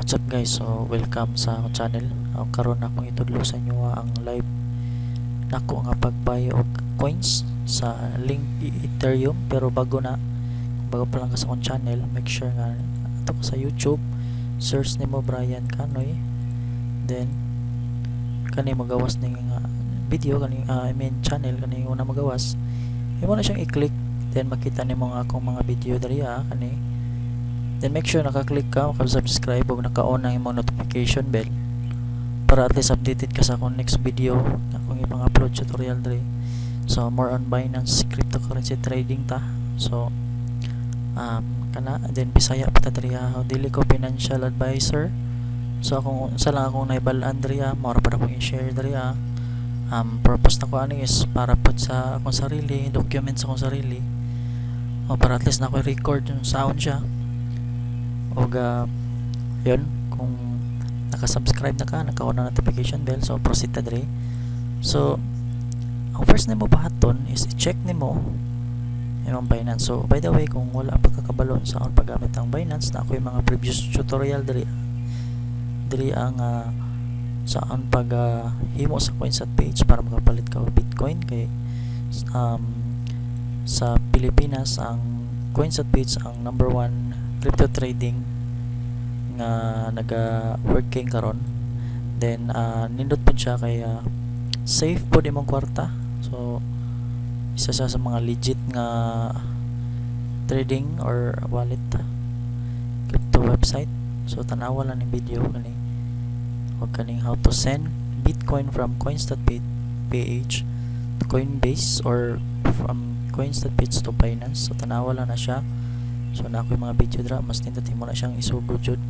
What's up, guys? So welcome sa akong channel. Karon akong itudlo sa inyo ang live nako nga pag-buy og coins sa link Ethereum. Pero bago na, kung bago pa lang ka sa akong channel, make sure nga adto ka sa YouTube, search nimo Brian Canoy, then kani magawas ning nga video kani, I mean channel kani una magawas, imo na siyang i-click, then makita nimo ang akong mga video diri kani. Then make sure naka-click ka, maka-subscribe ug naka-on ang imong notification bell para at least updated ka sa akong next video na akong ipang upload tutorial diri. So more on Binance cryptocurrency trading ta. So kana, then Bisaya pa ta diri ha. Dili ko financial advisor. So akong unsa lang akong naibal-an diri ah, mao ra pa akong i-share diri ah. Purpose nako ani is para pud sa akong sarili, document sa akong sarili. O para at least na ako record yung sound siya. Og yun, kung naka-subscribe na ka, naka-on na notification bell, so proceed ta diri. So ang first nimo buhaton is i-check nimo imong Binance. So by the way, kung wala pa ka kabalo sa akong paggamit ang Binance na ako yung mga previous tutorial diri diri ang sa ang pag himo sa coins at page para makapalit ka og Bitcoin, kay sa Pilipinas ang coins at page ang number one crypto trading nga naga working karon. Then nindot pud siya kay safe pud imong kwarta. So isa siya sa mga legit nga trading or wallet crypto website. So tanawa lang ning video kani o kaning how to send Bitcoin from coins.ph to Coinbase or from coins.ph to Binance. So tanawa lang na siya. So naa koy mga video dira, mas nindot mo na siyang isugod jud.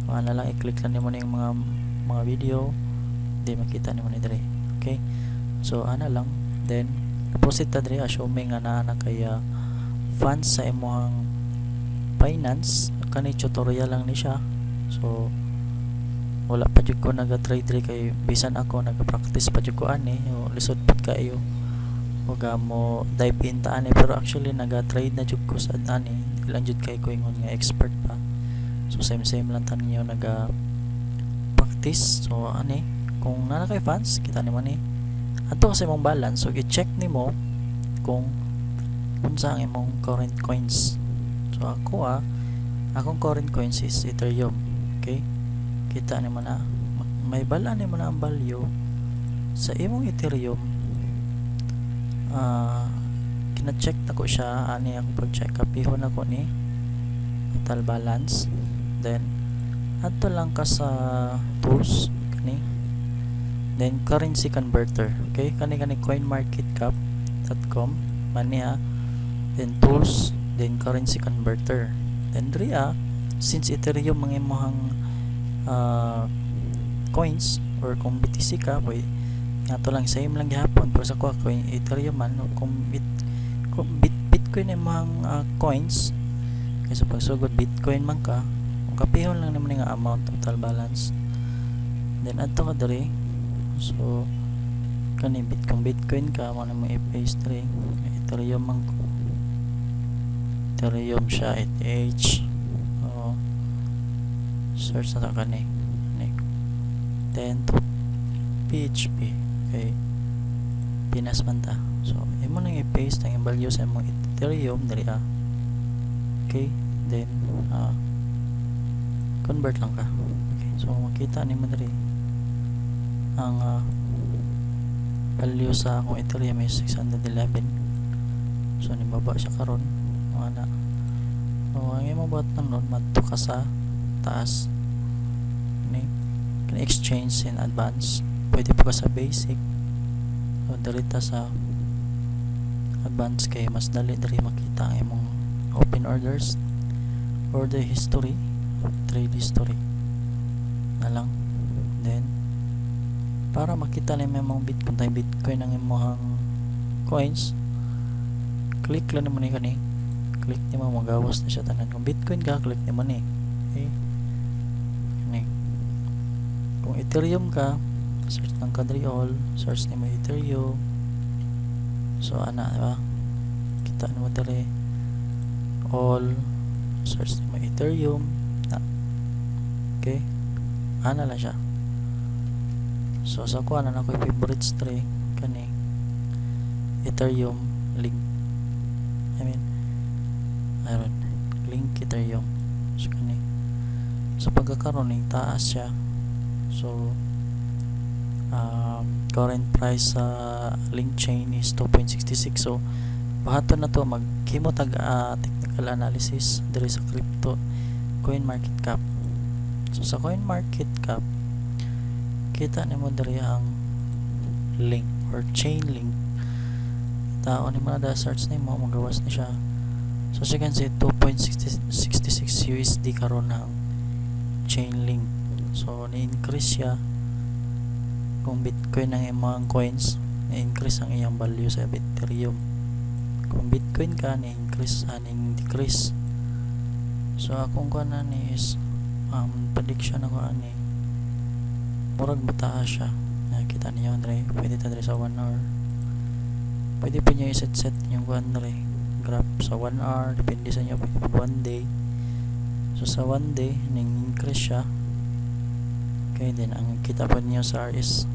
Ana lang, i-click lang nimo ning mga video, di makita nimo ni diri. Okay? So ana lang, then proceed ta diri assuming nga naa na kay funds sa imong Binance. Kani tutorial lang ni siya. So wala pa jud ko naga-trade diri kay bisan ako naga-practice pa jud ko ani. O, lisod pud kaayo ug mo dive in ta ani, pero actually naga-trade na jud ko sa ani, di lang jud kay ko ingon nga expert pa. So same same lang ta ninyo naga practice. So ani, kung naa na kay funds, kita nimo ni adto sa imong balance. So i-check nimo kung unsa ang imong current coins. So ako akong current coins is Ethereum. Okay, kita nimo na may bala nimo na ang value sa imong Ethereum. Kina-check na ko siya ani. Akong pag-check, kapihon ako ni total balance, then adto lang ka sa tools kani, then currency converter. Okay, kani kani coinmarketcap.com man niya, then tools, then currency converter. Then diri since Ethereum ang imong coins or kung BTC ka boy, nga lang, same lang gihapon, pero sa kuha coin Ethereum man o kung Bitcoin imong coins, kaysa pagsugod Bitcoin man ka, kung kapihon lang naman nga amount, total balance, then adto ka diri. So kani bit kung Bitcoin ka mo na mo i-paste diri. Ethereum man ko, Ethereum siya, ETH. Oh, search na ta kani kani, then to PHP kay Pinas man ta. So imo nang i-paste ang value sa imong Ethereum diri ah. Okay, then convert lang ka. Okay, so makita nimo diri ang value sa akong Ethereum is 611. So nibaba siya karon mga na. So ang imong buhaton ron, madto ka sa taas ni kani exchange in advance. Pwede pa ka sa basic. So diri ta sa advance kay mas dali diri makita ang imong open orders, order history, trade history na lang. Then para makita nimo imong Bitcoin, tay Bitcoin ang imong coins, click lang nimo ni kani, click nimo, magawas na siya tanan. Kung Bitcoin ka, click nimo ni. Okay, kani. Kung Ethereum ka, search lang ka diri, all, search nimo Ethereum. So ana, di ba, kita nimo diri, all, search nimo Ethereum na. Okay, ana lang siya. So sa kuha na ako favorites 3 kani Ethereum link, I mean, ayun, link Ethereum. So kani, so pagkakaroon ning taas siya. So current price sa link chain is 2.66. So buhaton na to, maghimo tag technical analysis diri sa crypto coin market cap. So sa coin market cap, kita nimo diri ang link or chain link. Tao ni mo na, search nimo, magawas ni siya. So as you can see, 2.66 USD karon ang chain link. So ni-increase siya. Kung Bitcoin ang imong coins, ni-increase ang iyang value sa Ethereum. Kung Bitcoin ka, ni-increase aning decrease. So akong kuan ani is prediction ako ani, murag mataas siya. Nakita niyo diri, pwede ta diri sa 1 hour. Pwede pa niyo i-set set yung kuan diri, graph sa 1 hour, depende sa inyo, pwede pa 1 day. So sa 1 day, ning increase siya. Okay, then ang kita pa niyo sa RS,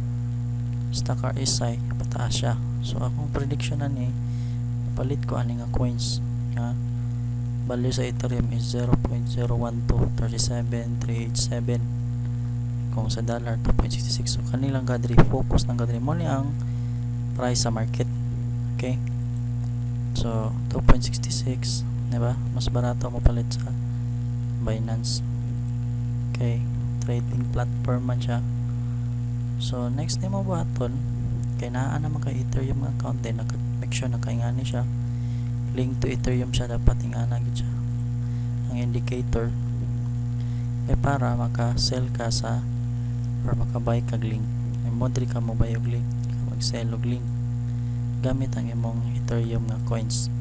stock RSI, pataas siya. So akong prediction ani, palit ko ani nga coins nga value sa Ethereum is 0.01237387. Kung sa dollar, 2.66. So kanilang kadri, focus ng kadri mo ni ang price sa market. Okay, so 2.66, di ba? Mas barato mo palit sa Binance. Okay, trading platform man siya. So next nimo buhaton, kay naa naman kay Ethereum account din, naka make sure nakaingani siya, link to Ethereum siya. Dapat ingana gid siya ang indicator kay para maka-sell ka sa or maka-buy kag link. Mo diri ka mo buy og link, ka mag-sell og link gamit ang imong Ethereum nga coins,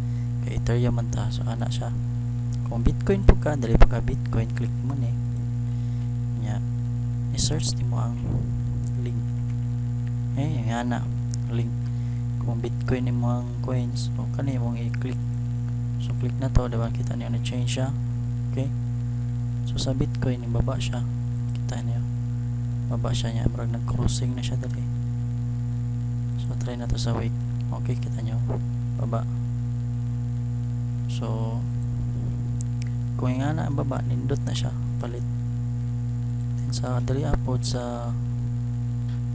kay Ethereum man ta. So ana siya. Kung Bitcoin po ka, dali pa ka Bitcoin, click mo ni nya, i-search nimo ang link. Eh nga na link, kung Bitcoin nimo ang coins o kani imong i-click. So click na to, diba? Kita niyo na change siya. Okay, so sa Bitcoin, ibaba siya. Kita niyo, baba siya niya, murag nag crossing na siya diri. So try na to sa week. Okay, kita niyo, baba. So kung nga na ang baba, nindot na siya palit. Then sa diri apod sa,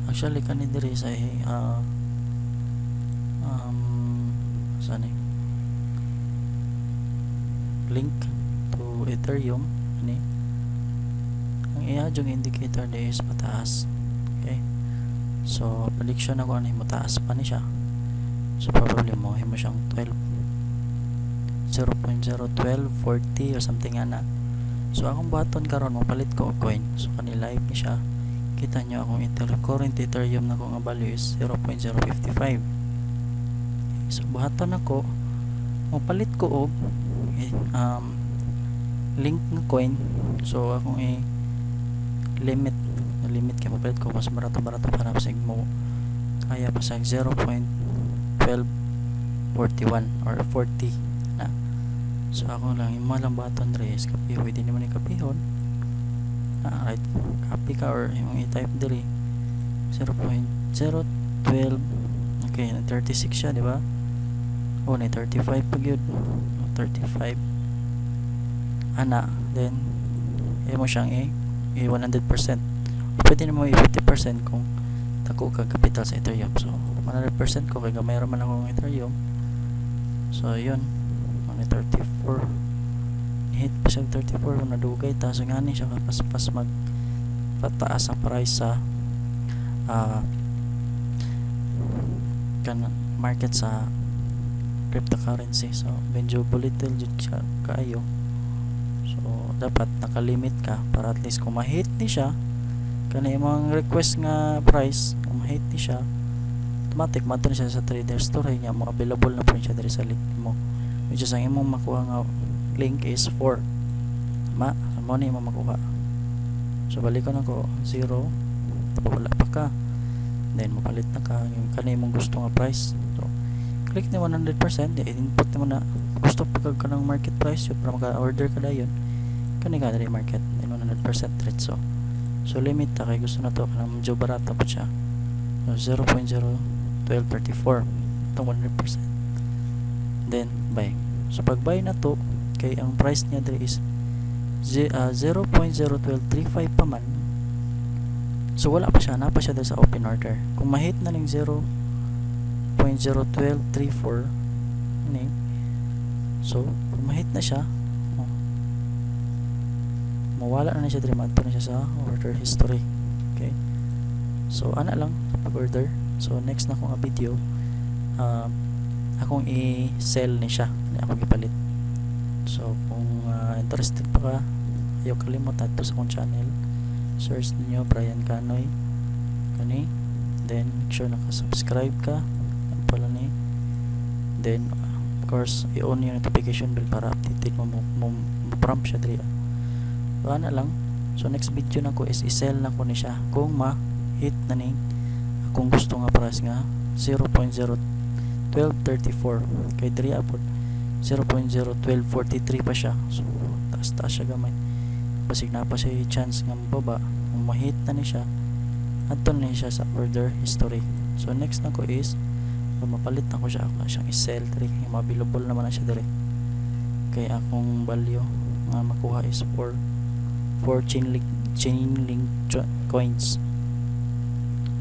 actually kani diri sa saan eh, link to Ethereum ani, ang iya yung indicator di is mataas. Okay, so prediction ako ani, mataas pa ni siya. So probably mo himo siyang 12, 0.01240 or something ana. So akong button karon, mo palit ko og coin. So kani live ni siya. Kita nyo akong Ethereum, current Ethereum na ko nga value is 0.055. So buhaton ako, mo palit ko og link nga coin. So akong i limit na limit kay mopalit ko mas barato barato para sig mo kaya pa sa 0.1241 or 40 na. So ako lang imo lang button diri is copy. Pwede nimo ni kopihon. Right copy ka or imong i-type diri 0.012. Okay, na 36 siya, di ba? Oh, na 35 pa gyud. Oh, 35 ana. Then imo siyang i 100%. Pwede nimo i 50% kung dako ka capital sa Ethereum. So 100% ko kay gamay ra man akong Ethereum. So yun, mga 34, hit pa siya 34 kung nadugay ta. So ngani siya kapaspas, mag pataas ang price sa kan market sa cryptocurrency. So medyo volatile jud siya kaayo. So dapat nakalimit ka para at least kung ma-hit ni siya kani imong request nga price, kung ma-hit ni siya, automatic madto ni siya sa trader store niya, mo available na po siya diri sa link mo, which is ang imong makuha nga link is 4. Ma mo ni imong makuha. So balikon ako 0, tapos wala pa ka, then mopalit na ka yung kani imong gusto nga price. So click ni 100%, then input mo na gusto pa kag kanang market price yun para maka-order ka dayon kani ka diri market, then 100% diretso. So limit ta kay gusto na to kanang medyo barata po siya. So 0.01234 itong 100%. Then buy. So pag buy na to, kay ang price niya diri is 0.01235 pa man. So wala pa siya, naa pa siya diri sa open order. Kung ma-hit na ning 0.01234 ni, so kung ma-hit na siya, oh, mawala na siya diri, maadto na siya sa order history. Okay. So ana lang pag order. So next na ko nga video, akong i-sell ni siya, ni akong ipalit. So kung interested pa ka, ayaw kalimot adto sa akong channel. Search ninyo Brian Canoy kani, then make sure naka-subscribe ka pala ni, then of course i-on yung notification bell para updated mo, mo prompt siya diri. So ana lang. So next video na ko is i-sell na ko ni siya kung ma-hit na ni akong gusto nga price nga 0.01234, kay diri apod 0.01243 pa siya. So taas taas siya gamay, basig naa pa siya chance nga mababa. Kung ma-hit na ni siya, adto na ni siya sa order history. So next na ko is pag mapalit na ko siya, ako na siyang i-sell diri. Yung available naman na siya diri, kay akong value nga makuha is 4 4 chain link coins.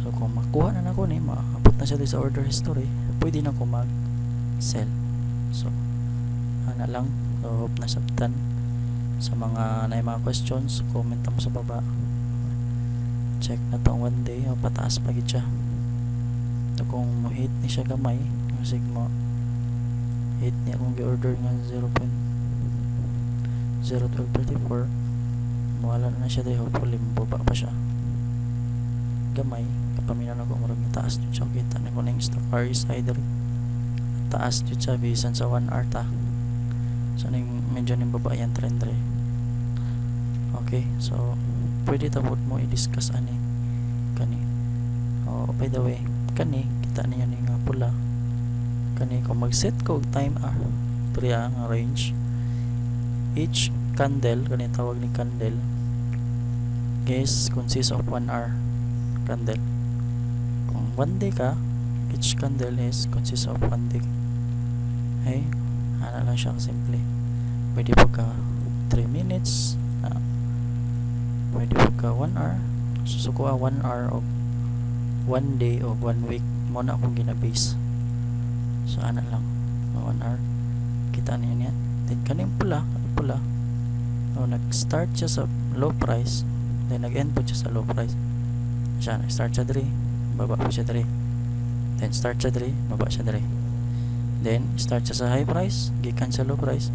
So kung makuha na nako ni, maabot na siya diri sa order history, pwede na ko mag sell. So ana lang. So hope nasabtan. Sa mga na mga questions, comment mo sa baba. Check na tong one day o, pataas pa gid siya. So kung mo hit ni siya gamay, kasi mo hit ni akong gi-order nga 0.01234, mawala na siya dahil hopefully mababa pa siya gamay. Kapaminaw na ko, murag taas jud siya. Kita na ko ning stoch RSI diri, taas jud siya bisan sa 1 hour ta. So ning medyo ning baba yan trend diri. Okay, so pwede ta pod mo i-discuss ani kani. Oh, by the way, kani kita niyo ni nga pula kani, kung mag-set ko og time, diri nga range, each candle kani, tawag ni candle guys, consists of 1 hour candle. Kung one day ka, each candle is consists of one day. Okay, ana lang siya simple. Pwede po ka 3 minutes, pwede po ka 1 hour. Susuko 1 hour o 1 day o 1 week mo na akong ginabase. So ana lang, 1 hour, kita niyo niya. Then kaning pula, kaning pula, oh, nag-start siya sa low price, then nag-end po siya sa low price siya. Nag-start siya diri, baba po siya diri, then start siya diri, baba siya diri, then start siya sa high price, gikan sa low price,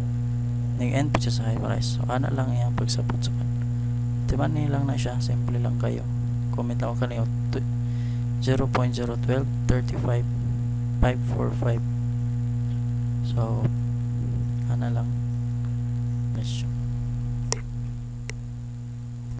nag-end po siya sa high price. So ana lang iyang pagsapot sa kan. Timan ni lang na siya, simple lang kayo. Comment lang ko kaniyo 0.012 35 545. So ana lang. Bless you.